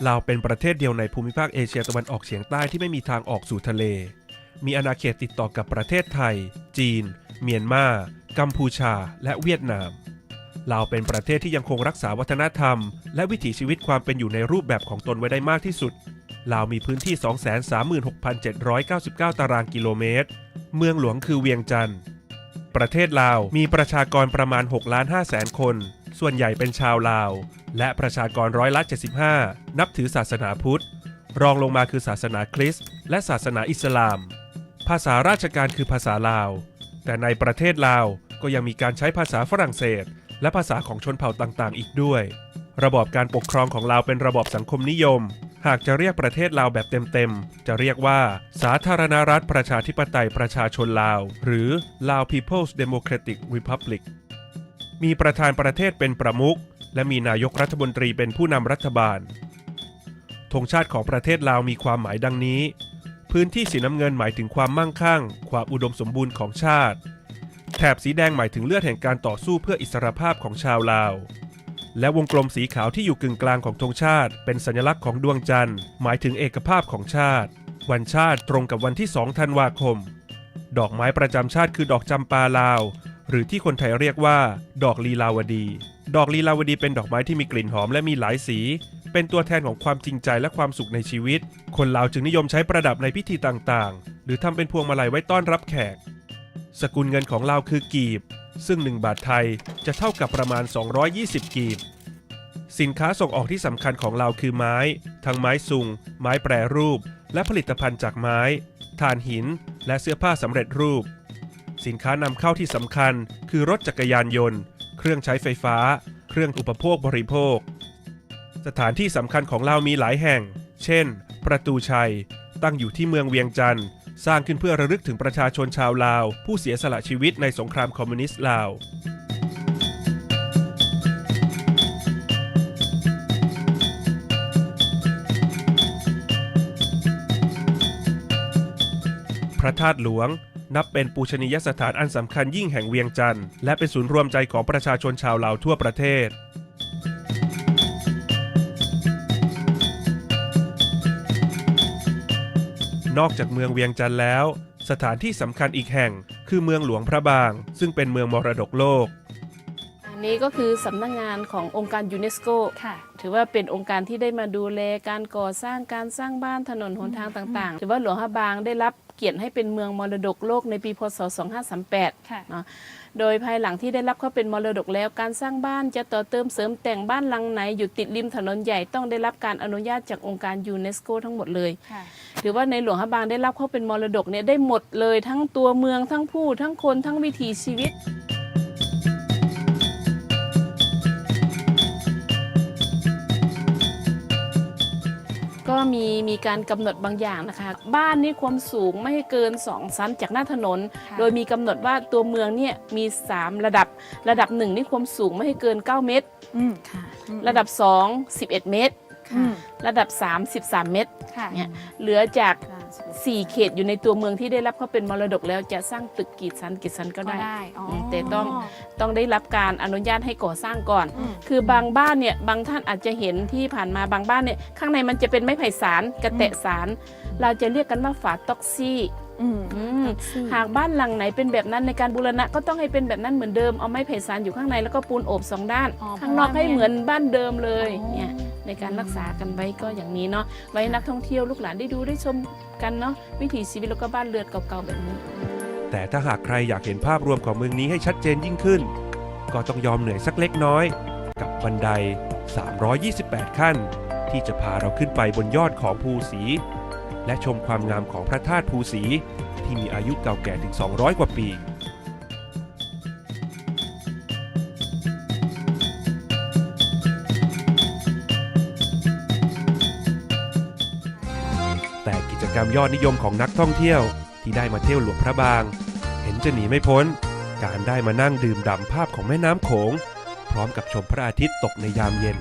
ລາວເປັນປະເທດດຽວໃນພູມິພາກເອເຊຍຕາເວັນອອກສຽງໃຕ້ທີ່ໄມ່ມີທາງອອກສູ່ທະເລ. ມີອານາເຂດຕິດຕໍ່ກັບປະເທດໄທ, ຈີນ, ມຽນມາ, ກຳພູຊາ ແລະ ຫວຽດນາມ. ລາວເປັນປະເທດທີ່ຍັງຄົງຮັກສາວັດທະນະທຳ ແລະ ວິຖີຊີວິດຄວາມເປັນຢູ່ໃນຮູບແບບຂອງຕົນໄວ້ໄດ້ມາກທີ່ສຸດ. ລາວມີພື້ນທີ່ສອງແສນສາມໝື່ນຫົກພັນເຈັດຮ້ອຍເກົ້າສິບເກົ້າຕາລາງກິໂລເມດ. ເມືອງຫຼວງຄືວຽງຈັນ. ປະເທດລາວມີປະຊາກອນປະມານຫົກລ້ານຫ້າແສນຄົນ, ສ່ວນໃຫຍ່ເປັນຊາວລາວ ແລະ ປະຊາກອນຮ້ອຍລະເຈັດສິບຫ້ານັບຖືສາສະໜາພຸດ, ຮອງລົງມາຄືສາສະໜາຄຣິສ ແລະ ສາສະໜາອິດສະລາມ. ພາສາລາຊະການຄືພາສາລາວ, ແຕ່ໃນປະເທດລາວກໍຍັງມີການໃຊ້ພາສາຝຣັ່ງເສດ ແລະ ພາສາຂອງຊົນເຜົ່າຕ່າງໆອີກດ້ວຍ. ລະບອບການປົກຄອງຂອງລາວເປັນລະບອບສັງຄົມນິຍົມ. ຫາກຈະຮຽກປະເທດລາວແບບເຕັມໆ ຈະຮຽກວ່າ ສາທາລະນະລັດປະຊາທິປະໄຕປະຊາຊົນລາວ ຫຼື Lao People's Democratic Republic. ມີປະທານປະເທດເປັນປະມຸກ ແລະ ມີນາຍົກລັດຖະມົນຕີເປັນຜູ້ນຳລັດຖະບານ. ທງຊາດຂອງປະເທດລາວມີຄວາມໝາຍດັ່ງນີ້: ພື້ນທີ່ສີນ້ຳເງິນໝາຍເຖິງຄວາມໝັ້ງຄັ່ງ, ຄວາມອຸດົມສົມບູນຂອງຊາດ. ແຖບສີແດງໝາຍເຖິງເລືອດແຫ່ງການຕໍ່ສູ້ເພື່ອອິດສະຫຼະພາບຂອງຊາວລາວ ແລະ ວົງກົມສີຂາວທີ່ຢູ່ກຶ່ງກາງຂອງທງຊາດເປັນສັນຍະລັກຂອງດວງຈັນ, ໝາຍເຖິງເອກະພາບຂອງຊາດ. ວັນຊາດຕົງກັບວັນທີສອງທັນວາຄົມ. ດອກໄມ້ປະຈຳຊາດຄືດອກຈຳປາລາວ ຫຼື ທີ່ຄົນໄທຮຽກວ່າ ດອກລີລາວະດີ. ດອກລີລາວະດີເປັນດອກໄມ້ທີ່ມີກິ່ນຫອມ ແລະ ມີຫຼາຍສີ, ເປັນຕົວແທນຂອງຄວາມຈິງໃຈ ແລະ ຄວາມສຸກໃນຊີວິດ. ຄົນລາວຈຶ່ງນິຍົມໃຊ້ປະດັບໃນພິທີຕ່າງໆ ຫຼື ທຳເປັນພວງມາໄລໄວ້ຕ້ອນຮັບແຂກ. ສະກຸນເງິນຂອງລາວຄືກີບ, ຊຶ່ງໜຶ່ງບາດໄທຈະເທົ່າກັບປະມານສອງຮ້ອຍຊາວກີບ. ສິນຄ້າສົ່ງອອກທີ່ສຳຄັນຂອງລາວຄືໄມ້, ທັງໄມ້ສຸງ, ໄມ້ແປຮູບ ແລະ ຜະລິດຕະພັນຈາກໄມ້, ຖ່ານຫີນ ແລະ ເສື້ອຜ້າສຳເລັດຮູບ. ສິນຄ້ານຳເຂົ້າທີ່ສຳຄັນຄືລົດຈັກກະຍານຍົນ, ເຄື່ອງໃຊ້ໄຟຟ້າ, ເຄື່ອງອຸປະໂພກບໍລິໂພກ. ສະຖານທີ່ສຳຄັນຂອງລາວມີຫຼາຍແຫ່ງ ເຊັ່ນ ປະຕູໄຊ, ຕັ້ງຢູ່ທີ່ເມືອງວຽງຈັນ, ສ້າງຂຶ້ນເພື່ອລະລຶກເຖິງປະຊາຊົນຊາວລາວຜູ້ເສຍສະຫຼະຊີວິດໃນສົງຄາມຄອມມູນິດລາວ. ພະທາດຫຼວງ ນັບເປັນປູຊະນີຍະສະຖານອັນສຳຄັນຍິ່ງແຫ່ງວຽງຈັນ ແລະ ເປັນສູນລວມໃຈຂອງປະຊາຊົນຊາວລາວທົ່ວປະເທດ. ນອກຈາກເມືອງວຽງຈັນແລ້ວ, ສະຖານທີ່ສຳຄັນອີກແຫ່ງຄືເມືອງຫຼວງພະບາງ, ຊຶ່ງເປັນເມືອງມໍລະດົກໂລກ. ອັນນີ້ກໍຄືສຳນັກງານຂອງອົງການຢູເນສໂກ ຖືວ່າເປັນອົງການທີ່ໄດ້ມາດູແລການກໍ່ສ້າງ, ການສ້າງບ້ານ, ຖະໜົນຫົນທາງຕ່າງໆ. ຖືວ່າຫຼວງພະບາງໄດ້ຮັບກຽດໃຫ້ເປັນເມືອງມໍລະດົກໂລກໃນປີ ພ.ສ. ສອງຫ້າສາມແປດ ເນາະ. ໂດຍພາຍຫຼັງທີ່ໄດ້ຮັບເຂົ້າເປັນມໍລະດົກແລ້ວ, ການສ້າງບ້ານຈະຕໍ່ເຕີມເສີມແຕ່ງບ້ານຫຼັງໃນຢູ່ຕິດລິມຖະໜົນໃຫຍ່ ຕ້ອງໄດ້ຮັບການອະນຸຍາດຈາກອົງການຢູເນສໂກທັງໝົດເລີຍ. ຖືວ່າໃນຫຼວງພະບາງໄດ້ຮັບເຂົ້າເປັນມໍລະດົກເນຍ ໄດ້ໝົດເລີຍ, ທັງຕົວເມືອງ, ທັງຜູ້, ທັງຄົນ, ທັງວິຖີຊີວິດ. ກໍມີ, ມີການກຳນົດບາງຢ່າງນະຄະ. ບ້ານນີ້ຄວາມສູງບໍ່ໃຫ້ເກີນສອງຊັ້ນຈາກໜ້າຖະໜົນ, ໂດຍມີກຳນົດວ່າຕົວເມືອງເນຍມີສາມລະດັບ. ລະດັບໜຶ່ງນີ້ຄວາມສູງບໍ່ໃຫ້ເກີນເກົ້າເມັດ, ລະດັບສອງ ສິບເອັດເມັດ, ລະດັບສາມ ສິບສາມເມັດ. ເຫຼືອຈາກສີ່ເຂດຢູ່ໃນຕົວເມືອງທີ່ໄດ້ຮັບເຂົ້າເປັນມໍລະດົກແລ້ວ ຈະສ້າງຕຶກກີ່ຊັ້ນ, ກີ່ຊັ້ນກໍໄດ້. ແຕ່ຕ້ອງ, ຕ້ອງໄດ້ຮັບການອະນຸຍາດໃຫ້ກໍ່ສ້າງກ່ອນ. ຄືບາງບ້ານເນຍ, ບາງທ່ານອາດຈະເຫັນທີ່ຜ່ານມາ, ບາງບ້ານເນຍ ຂ້າງໃນມັນຈະເປັນໄມ້ໄຜ່ສານ, ກະແຕະສານ. ລາວຈະຮຽກກັນວ່າຝາຕ໊ອກຊີ້. ຫາກບ້ານຫຼັງໃນເປັນແບບນັ້ນ, ໃນການບູລະນະກໍຕ້ອງໃຫ້ເປັນແບບນັ້ນເໝືອນເດີມ, ເອົາໄມ້ໄຜ່ສານຢູ່ຂ້າງໃນ ແລ້ວກໍປູນໂອບສອງດ້ານ, ຂ້າງນອກໃຫ້ເໝືອນບ້ານເດີມເລີຍ. ໃນການຮັກສາກັນໄວ້ກໍຢ່າງນີ້ເນາະ, ໄວ້ໃຫ້ນັກທ່ອງທ່ຽວລູກຫຼານໄດ້ດູໄດ້ຊົມກັນເນາະ, ວິຖີຊີວິດ ແລ້ວກໍບ້ານເຮືອນເກົ່າໆແບບນີ້. ແຕ່ຖ້າຫາກໃຄຣຢາກເຫັນພາບລວມຂອງເມືອງນີ້ໃຫ້ຊັດເຈນຍິ່ງຂຶ້ນ, ກໍຕ້ອງຍອມເໜື່ອຍສັກເລັກນ້ອຍ ກັບບັນໄດສາມຮ້ອຍຊາວແປດຂັ້ນ ທີ່ຈະພາເຮົາຂຶ້ນໄປບົນຍອດຂອງພູສີ ແລະ ຊົມຄວາມງາມຂອງພະທາດພູສີ ທີ່ມີອາຍຸເກົ່າແກ່ເຖິງສອງຮ້ອຍກວ່າປີ. ແຕ່ກິດຈະກຳຍອດນິຍົມຂອງນັກທ່ອງທ່ຽວ ທີ່ໄດ້ມາທ່ຽວຫຼວງພະບາງ ເຫັນຈະໜີໄມ່ພົ້ນການໄດ້ມານັ່ງດື່ມດ່ຳພາບຂອງແມ່ນ້ຳໂຂງ ພ້ອມກັບຊົມພະອາທິດຕົກໃນຍາມເຢັນ